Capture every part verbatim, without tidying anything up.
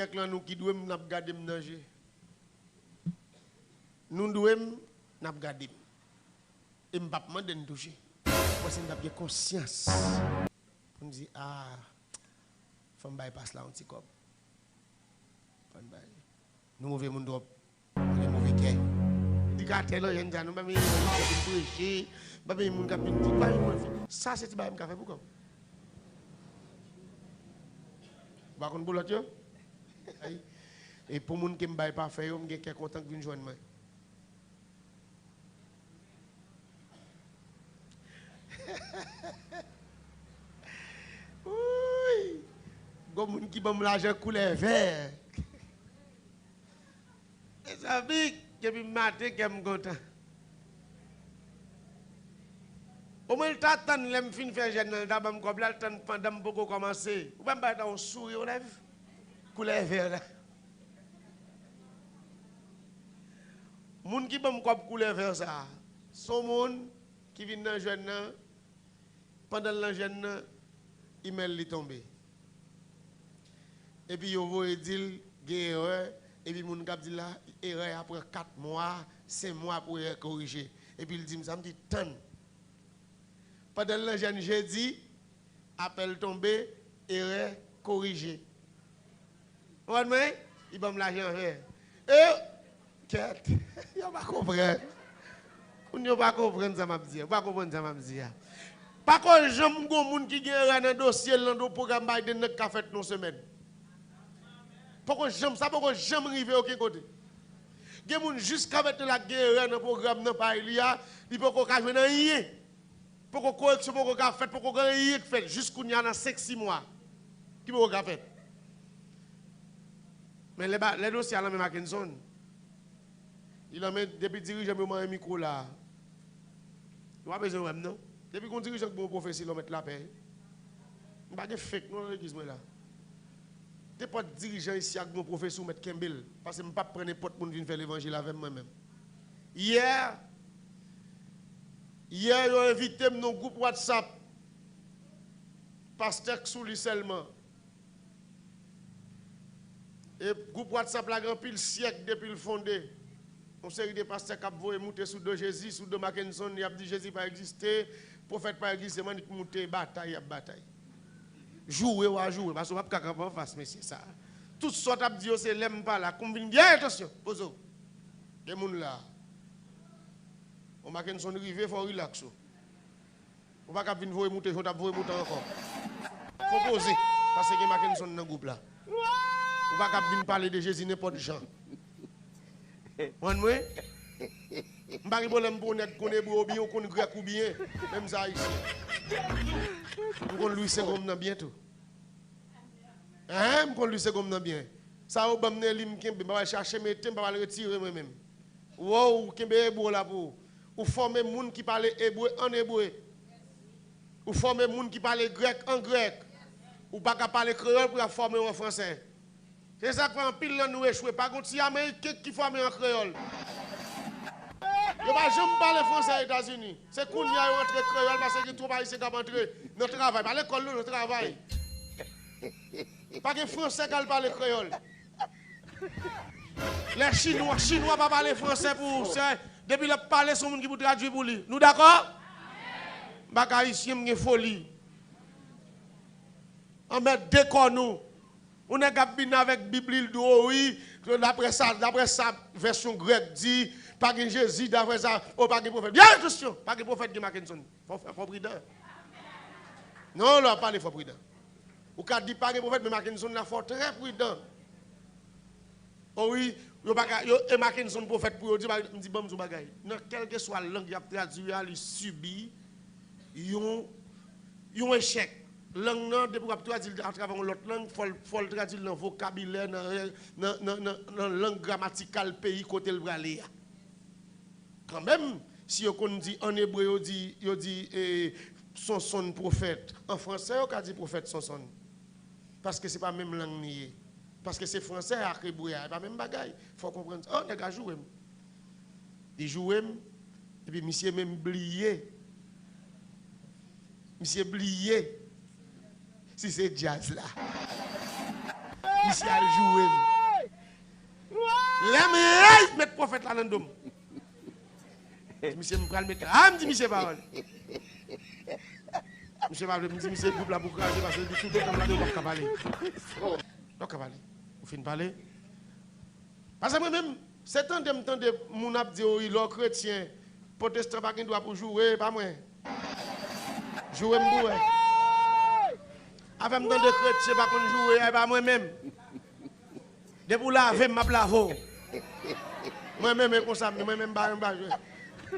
Nèg lan nou ki dwe m, n ap gade m nan je. Nou dwe m, n ap gade m. E m p ap mande n touche. Mwen se m t ap gen konsyans pou n di, a, fò m bay pas la yon ti kòb. Fò n bay. Nou move moun twòp. Gen move kè. Predikatè nan jèn sa, nou pa menm moun k ap vin preche, pa menm moun k ap vin di, pa menm moun. Sa se ti bagay m ka fè pou kò m. Ou pa konn pou lòt yo? Ay. E pou moun ke m bay pa fè yo, m gen kè kontan k vin jwenn mwen. Wouy! Gon moun ki ban m lajan koulè vè. Mezanmi, depi m maten, kè m kontan. Omwen l ta tann lè m fin fè jèn nan, l ta ban m kòb la, l tann pandan m poko kòmanse. Ou pa m pa ta yon souri, yon lèv koulè vè la. Moun ki ban m kòb koulè vè sa, se yon moun ki vin nan jèn nan, pandan l nan jèn nan, imèl li tonbe. Epi yo voye di l gen erè, epi moun k ap di l la, erè a pran kat mwa, senk mwa pou erè korije. Epi l di m sa, m di, tann. Pandan l nan jèn jedi, apèl tonbe, erè korije. Ou konprann mwen? Li ban m lajan vè. E, kèt, yo pa konprann. Moun yo pa konprann sa m ap di a. Yo pa konprann sa m ap di a. Pako janm gon moun ki gen erè nan dosye l nan do pwogram Biden nan k ka fèt nan yon semèn. Poko janm, sa poko janm rive okenn kote. Gen moun jiska mentnan la k gen erè nan pwogram nan pay li a, li poko ka jwenn anyen. Poko koreksyon poko ka fèt, poko gen anyen k fèt jis kounye a nan senk sis mwa ki poko ka fèt. Men lè ba, lè dosye a nan men Mackenson, li nan men depi dirijan m yo manyen mikwo la. Yo pa bezwen wè m non. Depi gon dirijan k ba w pwofesi la, w mèt lapè. M pa gen fake non nan legliz mwen la. Nenpòt dirijan isi a k ba w pwofesi, w mèt kenbe l. Paske m p ap pran nenpòt moun vin fè levanjil avè m mwen menm. Yè, yè yo envite m nan gwoup WhatsApp. Pastè k sou li sèlman. E gwoup WhatsApp la gen anpil syèk depi l fonde. Yon seri de pastè k ap voye moute sou do Jezi, sou do Mackenson, y ap di Jezi pa egziste, pwofèt pa egziste, m annik moute batay y ap batay. Joure w a joure, paske w p ap ka kanpe anfas mesye sa. Tout sa w t ap di yo se lè m pa la, kou m vin, byen, atansyon, poze w. Gen moun la. Bon, Mackenson rive, fò w rilaks ou. Ou pa ka ap vin voye moute jan w t ap voye moute ankò. Fò w poze, paske gen Mackenson nan gwoup la. Ou pa ka ap vin pale de Jezi nenpòt jan. Konprann mwen? M pa gen pwoblèm pou yon nèg konn ebre oubyen ou konn grèk oubyen, menm sa ayisyen. M konn Lwi Sengonm nan byen tou. Hein, m konn Lwi Sengonm nan byen. Sa yo ban m nan li m kenbe, m pa pral chache mete, m pa pral retire mwen menm. Wow, kenbe ebre w la pou ou. Ou fòme moun ki pale ebre an ebre. Ou fòme moun ki pale grèk an grèk. Ou pa ka pale kreyòl pou y ap fòme w an fransè. Se sa k fè anpil nan nou echwe. Pa gon ti ameriken ki fòme an kreyòl. Yo pa janm pale fransè Etazini. Se kounye a yo antre kreyòl paske gen twòp ayisyen k ap antre nan travay. Pa lekòl non, nan travay. Pa gen fransè k al pale kreyòl. Lè chinwa, chinwa pa pale fransè pou ou, sè, depi l ap pale, se yon moun ki pou tradui pou li. Nou dakò? M pa ka ayisyen, m gen foli. Anmède kò nou. Yon nèg ap vin avèk Bib li, l di w, o wi, daprè sa, daprè sa vèsyon grèk di, pa gen Jezi, daprè sa, o pa gen pwofèt. Byen, atansyon, pa gen pwofèt, gen Mackenson. Fò, fò, fò pridan. Non, lè w ap pale, fò pridan. Ou ka di pa gen pwofèt, men Mackenson la fò trè pridan. O wi, yo pa ka, yo, e Mackenson pwofèt pou yo di, m di, ban m di w bagay. Nan kèlkeswa lang y ap tradui a, li sibi yon, yon echèk. Lang nan, depi w ap tradui l atravè yon lòt lang, fò l, fò l tradui l nan vokabilè, nan, nan, nan, nan, nan lang gramatikal peyi kote l prale a. Kanmenm, si yo konn di ann ebre, yo di, yo di, e, Sonsonn pwofèt. An fransè, yo ka di pwofèt Sonsonn. Paske se pa menm lang li ye. Paske se fransè ak ebre a, e pa menm bagay. Fò w konprann sa. O, nèg la joure m. Li joure m, epi misye menm bliye. Misye bliye si se djaz la. Misye al joure m. Lè m rèy, met pwofèt la nan do m. Di misye, m pral met la. A, m di misye pawòl. Misye pa vle, m di misye gwoup la pou kraze, paske li di sou do m la, w p ap ka pale. W p ap ka pale. Ou fin pale. Paske mwen menm, se tande m tande moun ap di, wi, lè w kretyen, pwotestan pa gen dwa pou joure, e pa mwen. Joure m pou wè. Afè m tande kretyen pa konn joure, e pa mwen menm. Depi w lave m, m ap lave w. Mwen menm, e konsa m ye, mwen menm, m pa, m pa jwe.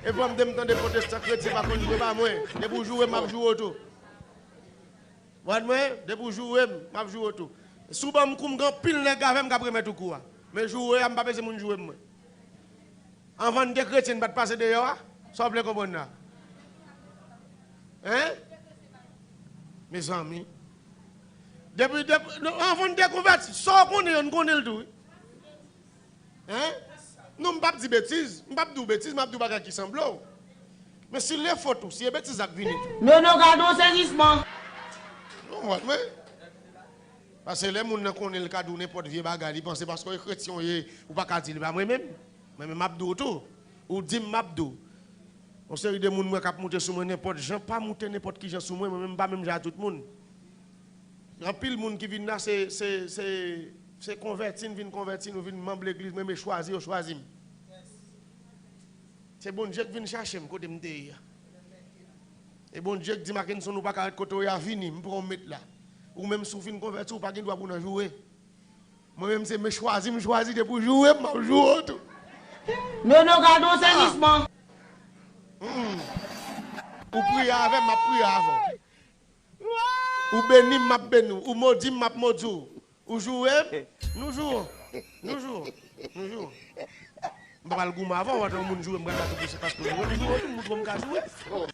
E fò m de m tande pwotestan, kretyen pa konn jwe, pa mwen. Depi w joure m, m ap joure w tou. Wad mwen, depi w joure m, m ap joure w tou. Si w ban m kou, m gen anpil nèg avè m k ap remèt ou kou a. Men joure a, m pa bezwen moun joure m, mwen. Anvan n te kretyen, n pa t pase deyò a? Sa w vle konprann la? Hein? Mezanmi. Depi, depi, non, anvan n te konvèti, sa w konnen yo, n konnen l tou, wi. Hein? Non, m p ap di betiz. M p ap di w betiz, m ap di w bagay ki sanble w. Men si l e fot ou, si e betiz la k vini tou. Nono gade yon sezisman. Non, mwen, mwen. Paske lè moun nan konnen l ka di w nenpòt vye bagay, li panse paske w kretyen w ye, ou pa ka di li pa mwen menm. Mwen menm m ap di w tou. Ou di m, m ap di w. Yon seri de moun mwen k ap moute sou mwen nenpòt jan, pa moute nenpòt ki jan sou mwen, mwen menm m pa menm jan a tout moun. Anpil moun ki vin la, se, se, se, se konvèti n vin konvèti, nou vin manm legliz, mwen menm chwazi yo chwazi m. Se Bondye k vin chache m kote m te ye a. E Bondye k di, Mackenson, ou pa ka ret kote w ye a, vini, m pran w m met la. Ou menm, si w fin konvèti, ou pa gen dwa pou w nan joure. Mwen menm, se men chwazi m chwazi, depi w joure m, m ap joure w tou. Nono gade yon sezisman. Mm. Ou priye avè m, m ap priye avè w. Ou beni m, m ap beni w. Ou modi m, m ap modi w. Ou joure m, nou joure. Nou joure. Nou joure. M pa pral goumen avè w, w ap yon moun joure m, pral bato pou se paske w joure m, joure w tou, m montre w m ka joure.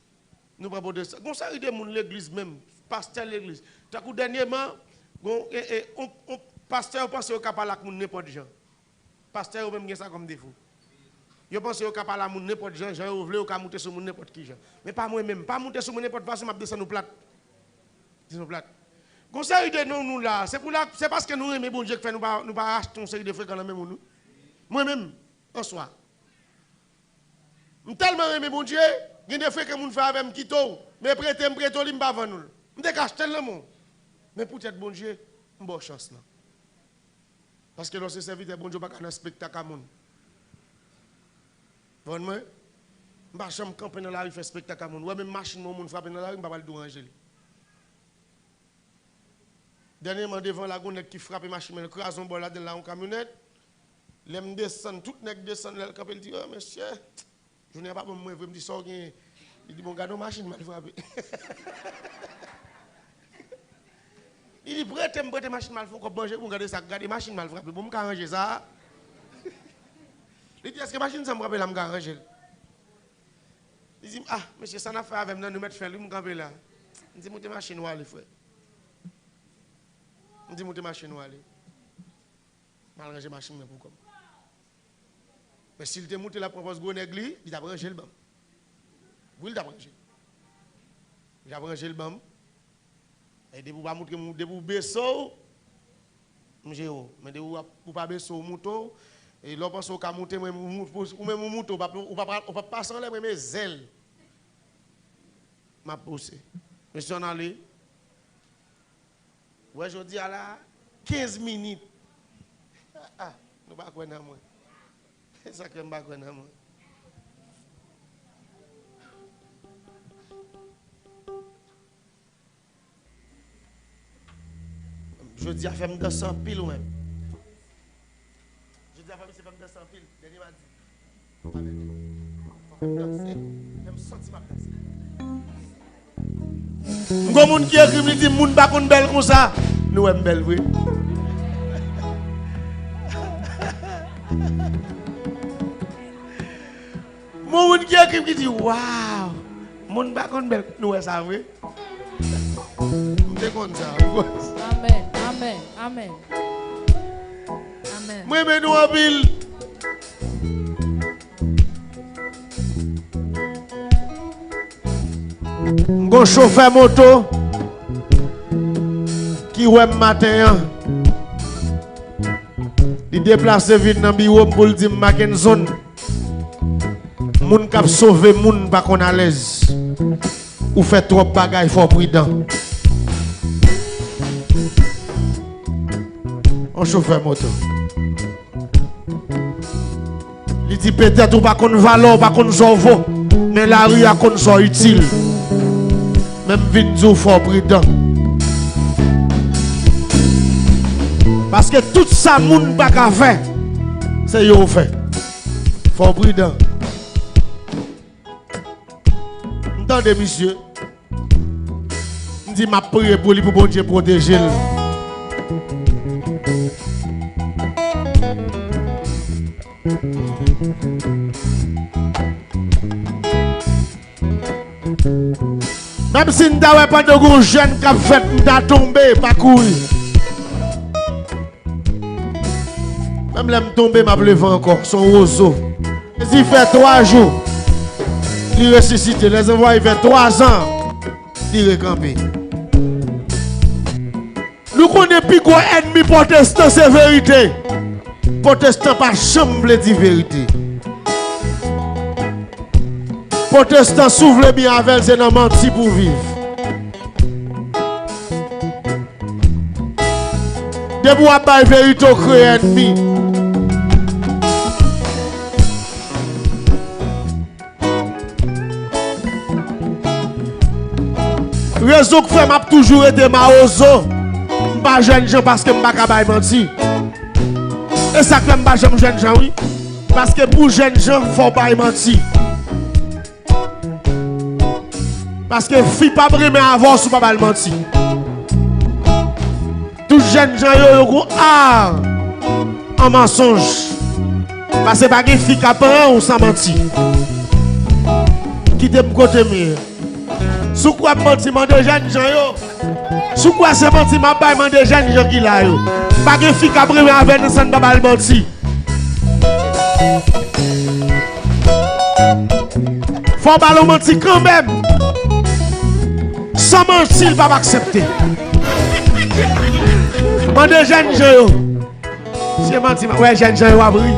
Nou pran pwotestan. Gon seri de moun legliz menm, pastè legliz. Tankou dènyèman, gon, e, e, on, on, pastè yo panse yo ka pale ak moun nenpòt jan. Pastè yo menm gen sa kòm defo. Yo panse yo ka pale a moun nenpòt jan, jan yo vle, yo ka moute sou moun nenpòt ki jan. Men pa mwen menm. Pa moute sou mwen nenpòt fason, m ap desann ou plat. Desann ou plat. Gon seri de non nou la, se pou la, se paske nou renmen Bondye k fè nou pa, nou pa achte yon seri de frekan nan men moun, wi. Mwen menm, an swa. M tèlman renmen Bondye, gen de frekan moun fè avè m kite w, men prete m, prete w li, m pa vann ou l. M te ka achte l nan men w. Men poutèt Bondye, m ba w chans lan. Paske lè w se sèvitè Bondye, w pa ka nan espektak a moun. Konprann mwen? M pa janm kanpe nan lari fè espektak a moun. W wè menm machin mwen, yon moun frape nan lari, m pa pral di w ranje l. Dènyèman, devan la, gon nèg ki frape machin mwen, l kraze yon bò ladan l la, yon kamyonèt. Lè m desann, tout nèg desann, lè l kanpe, l di, "O, mesye, jounen an pa bon pou mwen vre." M di, "Sa w genyen?" Li di, "Bon, gade yon machin m al frape." Li di, "Prete m, prete machin m al fè yon kòb manje pou m gade sa, gade machin m al frape. Bon, m ka ranje sa a?" Li di, "Èske machin sa m frape la, m ka ranje l?" Li di, "Ah, mesye, sa n ap fè avè m nan, nou mèt fè l, wi, m kanpe la." M di, "Moute machin ou ale, frè." M di, "Moute machin ou ale. M al ranje machin mwen pou kò m." Men si l te moute l ap pran pòz gwo nèg li, li t ap ranje l ban m. Wi, li t ap ranje l. Li t ap ranje l ban m. E depi w pa moute m, depi w bese w, m jere w. Men depi w ap, ou pa bese w, w moute w, e lè w panse w ka moute, mwen, ou moute, ou menm ou moute, ou p ap, ou p ap, ou p ap pase anlè mwen, men zèl. M ap pouse. Mesye, ann ale. Ou wè jodi a la, kenz minit. Ah, ah, nou pa kwè nan mwen. Sa k fè m pa kwè nan mwen. Jodi a fè m danse anpil, ou menm. Jodi a fè misye fè m danse anpil. Dènye madi. Fè m danse. Fè m santi m ap danse. M gon moun ki ekri m, li di, "Moun pa konn bèl konsa." Nou wè m bèl vre. Moun ki ekri m ki di, "Waw, moun pa konn bèl." Nou wè sa vre? M te konn sa, m konn sa. Amèn, amèn, amèn. Amèn. Mwen renmen nou anpil. M gon chofè moto ki wè m maten an. Li deplase vin nan biwo m pou l di m, Mackenson, moun k ap sove moun pa konn alèz. Ou fè twòp bagay, fò w pridan. On chofè moto. Li di, petèt ou pa konn valè w, pa konn sa w vo, men lari a konn sa w itil. Men m vin di w fò w pridan. Paske tout sa moun pa ka fè, se yo fè. Fò w pridan. M tande misye. M di m ap priye pou li pou Bondye pwoteje l. Menm si m ta wè pandan gon jèn k ap fèt, m ta tonbe, pa kouri. Menm lè m tonbe, m ap leve ankò. Se yon wozo. Jezi fè twa jou, li resisite. Lèzanvwayi fè twa zan, li rekanpe. Nou konnen pi gwo ènmi pwotestan se verite. Pwotestan pa janm vle di verite. Pwotestan, si w vle byen avè l, se nan manti pou w viv. Depi w ap bay verite, w kreye ènmi. Rezon k fè m ap toujou rete mawozo, m pa jènjan paske m pa ka bay manti. E sa k fè m pa janm jènjan, wi. Paske pou jènjan, fò w bay manti. Paske fi p ap renmen avè w si w pa ba l manti. Tout jènjan yo, yo gon a an mansonj. Paske pa gen fi k ap pran w san manti. Kite m kote m ye. Si w kwè m manti, mande jènjan yo. Si w kwè se manti m ap bay, mande jènjan ki la yo. Pa gen fi k ap renmen avè nou san n pa ba l manti. Fò w ba l yon manti kanmenm. San manti, l p ap aksepte. Mande jènjan yo. Se manti, m ap, wè jènjan yo ap ri.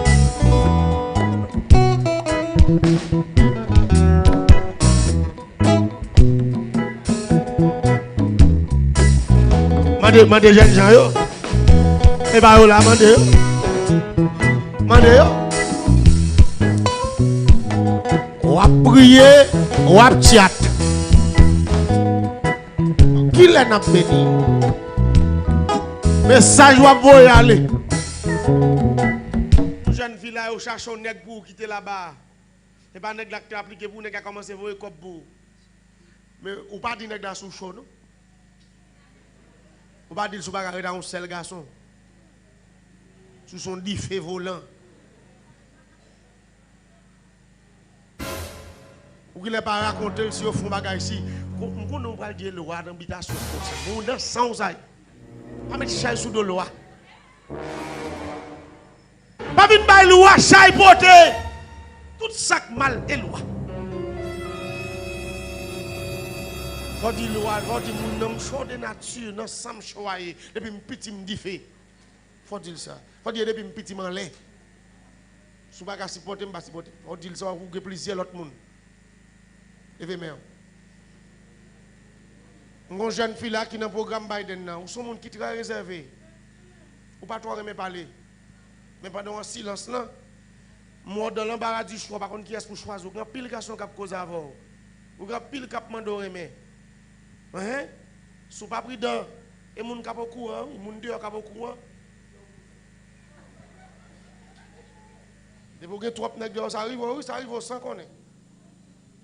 Mande, mande jènjan yo. E pa yo la, mande yo. Mande yo. W ap priye, w ap tchat. Kilè n ap beni? Mesaj w ap voye ale. Jèn fi la, yo chache yon nèg pou ou kite laba a. Se pa nèg la ki te aplike pou ou, nèg la kòmanse voye kòb pou ou. Men ou pa di nèg la sou cho, non. Ou pa di l si w pa ka ret a yon sèl gason. Si w se yon dife volan. Ou genlè pa rakonte l si yo fè yon bagay si. Ko-, m konnen w pral di e lwa nan bitasyon w konsa. Men w nan san w sa ye. Pa met chay sou do lwa. Pa vin bay lwa chay pote. Tout sa k mal e lwa. Fò di lwa, fò di moun nan m cho de nati, nan san m cho a ye. Depi m piti m dife. Fò di l sa. Fò di depi m piti m anlè. Si w pa ka sipòte m, pa sipòte m. Fò di l sa, ou gen plizyè lòt moun. Leve men w. M gon jèn fi la ki nan pwogram Biden nan. Ou se yon moun ki trè rezève. Ou pa twò renmen pale. Men pandan w an silans lan, m wè w dan lanbara di chwa, w pa konn kiyès pou chwazi. Ou gen anpil gason k ap koze avè w. Ou gen anpil k ap mande w renmen. Enhen. Si w pa pridan, e moun k ap okouran, wi, moun deyò k ap okouran. Depi w gen twòp nèg deyò, sa rive w, wi, sa rive w san konnen.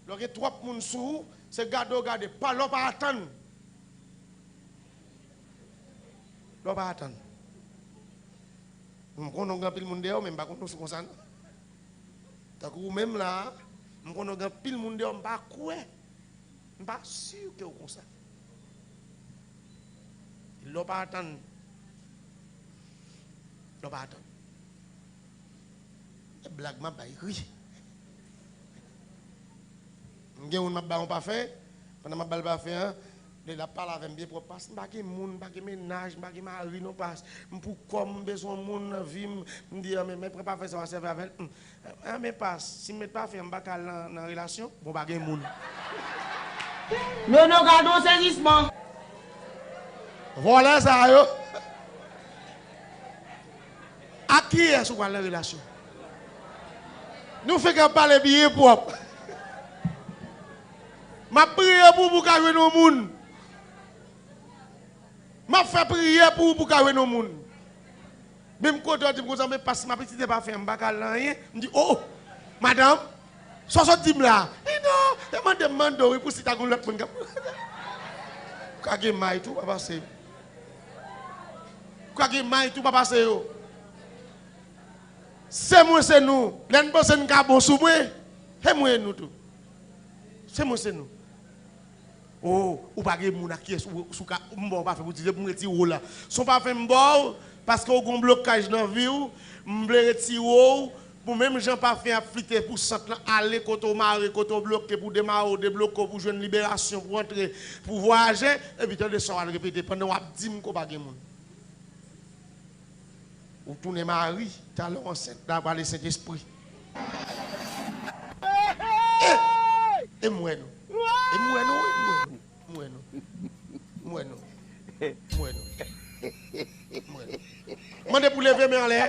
Lè w gen twòp moun sou ou, se gade w gade, pa lè w pa atann. Lè w pa atann. M konnen w gen anpil moun dèyè w, men m pa konnen w sou konsa, non. Tankou ou menm la a, m konnen w gen anpil moun dèyè w, m pa kwè. M pa si ke w konsa. Lè w pa atann. Lè w pa atann. E blag m ap bay, ri. M gen youn m ap ba yon pafen, pandan m ap ba l pafen an, Lè l ap pale avè m byen pwòp, pas, m pa gen moun, m pa gen mennaj, m pa gen mari non, pas. M pou kò m, m bezwen yon moun nan vi m. M di, anben, men pran pafen sa w a sèvi avè l. Hmm. Anben, pas, si m met pafen an, m pa ka al nan, nan relasyon. Bon, pa gen moun. Nono, gade yon sezisman. Vòlè sa yo. Ak kiyès ou pral nan relasyon? Nou fenk ap pale byen pwòp. M ap priye pou ou, pou w ka jwenn yon moun. M ap fè priyè pou ou, pou w ka jwenn yon moun. Men m kontan w di m konsa, men pas m ap itilize pafen an, m pa ka al nan anyen. M di, o, o, madanm, sa w sot di m la? E non, e mande m mande w, wi, pou si ta gen lòt moun k ap. Ou ka gen may tou, pa pase. Ou ka gen may tou, pa pase yo. Se mwen, se nou. Lè n panse n ka bon sou mwen, se mwen e nou tou. Se mwen, se nou. O, ou pa gen moun ak kiyès ou, ou ka, m ba w pafen pou di, depi m retire w la. Se yon pafen m ba w, paske w gen yon blokaj nan vi w, m vle retire w, pou menm jan pafen ap flite pou sant lan ale kote w mare, kote w bloke, pou demare w, debloke w, pou jwenn liberasyon, pou antre, pou vwayaje, epi tande sa w al repete pandan w ap di m ke w pa gen moun. Ou tounen mari, talè w ansent, la pale Sentespri. E, e m wè nou. E m wè nou, wi, m wè nou. M wè nou. M wè nou. M wè nou. M wè nou. Mande pou leve men anlè.